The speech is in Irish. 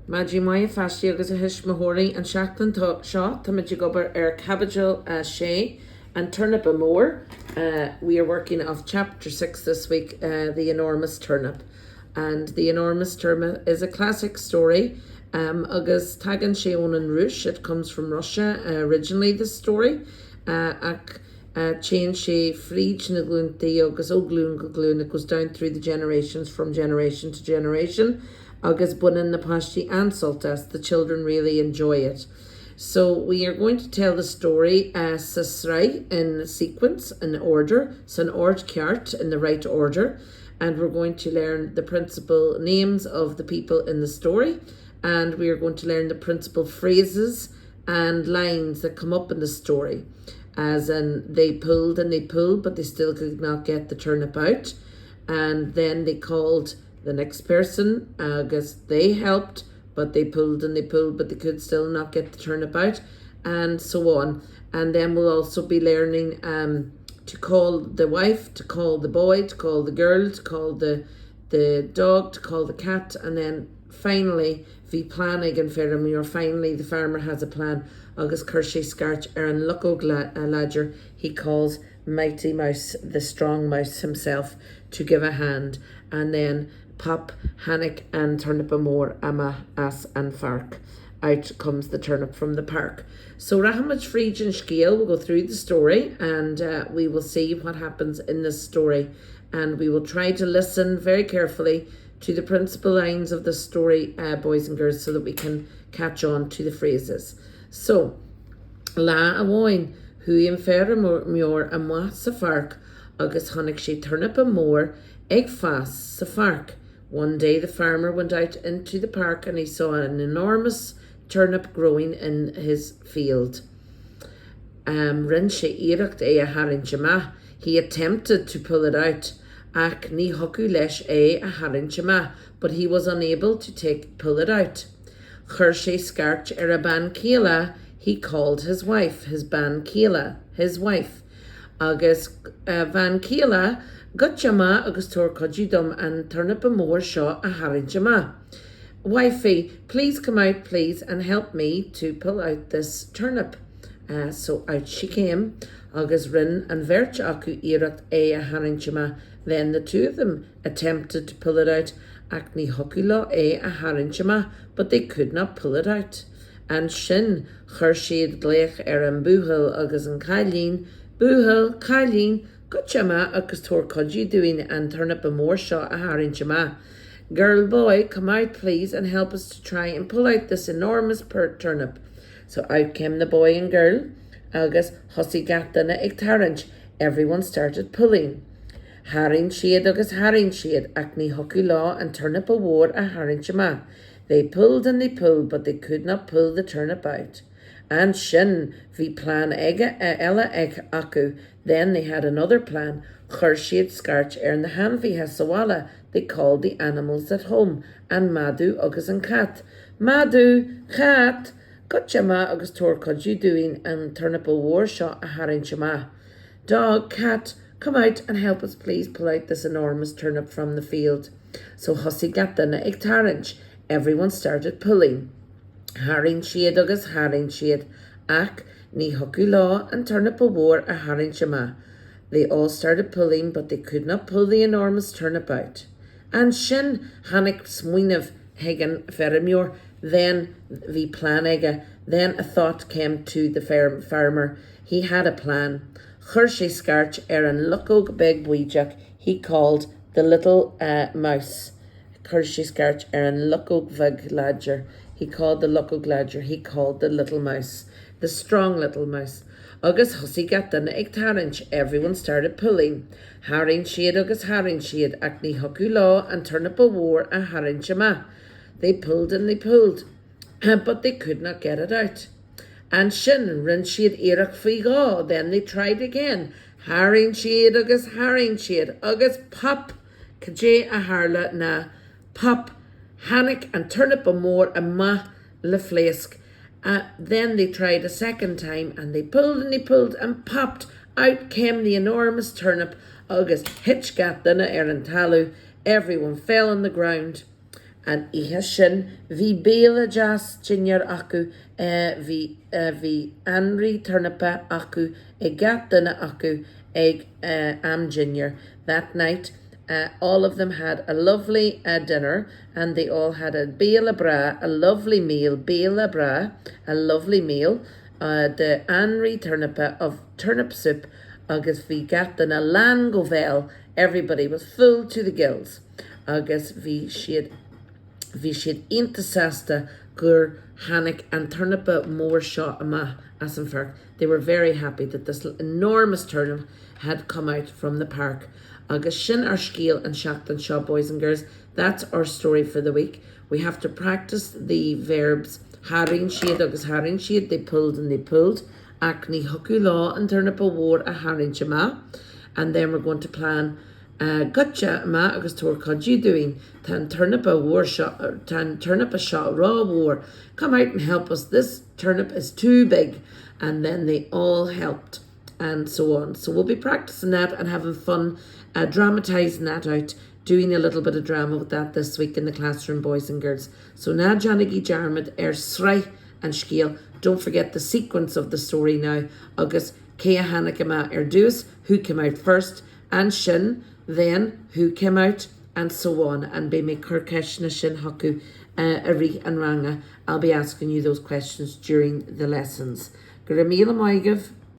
Maidin mhaith a pháistí agus a thuismitheoirí. An seachtain seo táimid ag obair ar Caibidil 6, An Tornapa Mór. We are working off chapter 6 this week, The Enormous Turnip. And The Enormous Turnip is a classic story agus tagann sé ón an Rúis, it comes from Russia originally this story, ach téann sé fríd na glúntaí agus ó glún go glún, it goes down through the generations from generation to generation. agus baineann na páistí an-sult as, the children really enjoy it. So we are going to tell the story uh, sa sraith in sequence, in order, san ord ceart, in the right order, and we're going to learn the principal names of the people in the story, and we are going to learn the principal phrases and lines that come up in the story. As in, they pulled and they pulled, but they still could not get the turnip out. And then they called the next person agus they helped but they pulled and they pulled but they could still not get the turnip out and so on. And then we'll also be learning um, to call the wife, to call the boy, to call the girl, to call the the dog, to call the cat and then finally bhí plean ag an feirmeoir finally the farmer has a plan agus chuir sé scairt ar an luchóg láidir he calls Mighty Mouse the strong mouse himself to give a hand and then pop tháinig an tornapa mór amach as an pháirc out comes the turnip from the park. So rachaimid fríd an scéal we'll go through the story and uh, we will see what happens in this story and we will try to listen very carefully to the principal lines of the story uh, boys and girls so that we can catch on to the phrases. So Lá amháin, chuaigh an feirmeoir amach sa pháirc agus chonaic sé tornapa mór ag fás sa pháirc. One day the farmer went out into the park and he saw an enormous turnip growing in his field. Um, rinne sé iarracht é a tharraingt amach. He attempted to pull it out. Ach ní thiocfadh leis é a tharraingt amach, but he was unable to take pull it out. Chuir sé scairt ar a bean chéile, he called his wife, his bean chéile, his wife. Agus a bhean chéile, goitse amach agus tabhair cuidiú dom an tornapa mór seo a tharraingt amach. Wifey, please come out please and help me to pull out this turnip. Uh, so out she came, agus rinne an bheirt acu iarracht é a tharraingt amach, then the two of them attempted to pull it out ach ní thiocfadh leo é a tharraingt amach but they could not pull it out. Ansin chuir siad glaoch ar an buachaill agus an cailín, Buachaill, cailín, goitse amach agus tabhair cuidiú dúinn an tornapa mór seo a tharraingt amach. Girl, boy, come out please and help us to try and pull out this enormous turnip. So out came the boy and girl agus thosaigh gach duine ag tarraingt, everyone started pulling. Tharraing siad agus tharraing siad ach ní thiocfadh leo an tornapa mhór a tharraingt amach. They pulled and they pulled but they could not pull the turnip out. Ansin bhí plean aige eile acu Then they had another plan. Chuir siad scairt ar na hainmhithe sa bhaile They called the animals at home, an madadh agus an cat. Madadh! Cat! Goitse amach agus tabhair cuidiú dúinn an tornapa mhór seo a tharraingt amach. Dog, cat, come out and help us please pull out this enormous turnip from the field. So thosaigh gach duine ag tarraingt, everyone started pulling. Tharraing siad agus tharraing siad, ach ní thiocfadh leo an tornapa mhór a tharraingt amach. They all started pulling but they could not pull the enormous turnip out. Ansin tháinig smaoineamh chuig an feirmeoir, then bhí plean aige, then a thought came to the farmer. He had a plan. Chuir sé scairt ar an luchóg beag bídeach, he called the little uh, mouse. Chuir sé scairt ar an luchóg bheag láidir, he called the luchóg láidir, he called the little mouse, the strong little mouse. Agus thosaigh gach duine ag tarraingt, everyone started pulling. Tharraing siad agus tharraing siad ach ní thiocfadh leo an tornapa mhór a tharraingt amach. They pulled and they pulled, but they could not get it out. Ansin rinne siad iarracht faoi dhó, then they tried again. Tharraing siad agus tharraing siad agus pop! Cad é a tharla ná pop! Tháinig an tornapa mór amach le phléasc. Uh, then they tried a second time and they pulled and they pulled and popped! Out came the enormous turnip agus thit gach duine ar an talamh, everyone fell on the ground. An oíche sin bhí béile deas dinnéar acu bhí bhí anraith tornapa acu ag gach duine acu ag am dinnéir. That night all of them had a lovely dinner and they all had a béile breá, a lovely meal, béile breá, a lovely meal de anraith tornapa of turnip soup agus bhí gach duine lán go béal, everybody was full to the gills. agus bhí siad, bhí siad iontach sásta gur tháinig an tornapa mór seo amach as an pháirc, they were very happy that this enormous turnip had come out from the park. Agus sin ár scéal an seachtain seo, boys and girls, that's our story for the week. We have to practice the verbs tharraing siad agus tharraing siad, they pulled and they pulled, ach ní thiocfadh leo an tornapa mhór a tharraingt amach, and then we're going to plan Goitse amach agus tabhair cuidiú dúinn. Tá an tornapa mhór seo, tá an tornapa seo ró-mhór. Come out and help us, this turnip is too big. And then they all helped and so on. So we'll be practicing that and having fun uh, dramatising that out, doing a little bit of drama with that this week in the classroom, boys and girls. So ná déanaigí dearmad ar sraith an scéil, don't forget the sequence of the story now, agus cé a tháinig amach ar dtús, who came out first, Ansin, then, who came out, and so on, and beidh mé ag cur ceisteanna sin chucu i rith an ranga, I'll be asking you those questions during the lessons. Go raibh míle maith agaibh.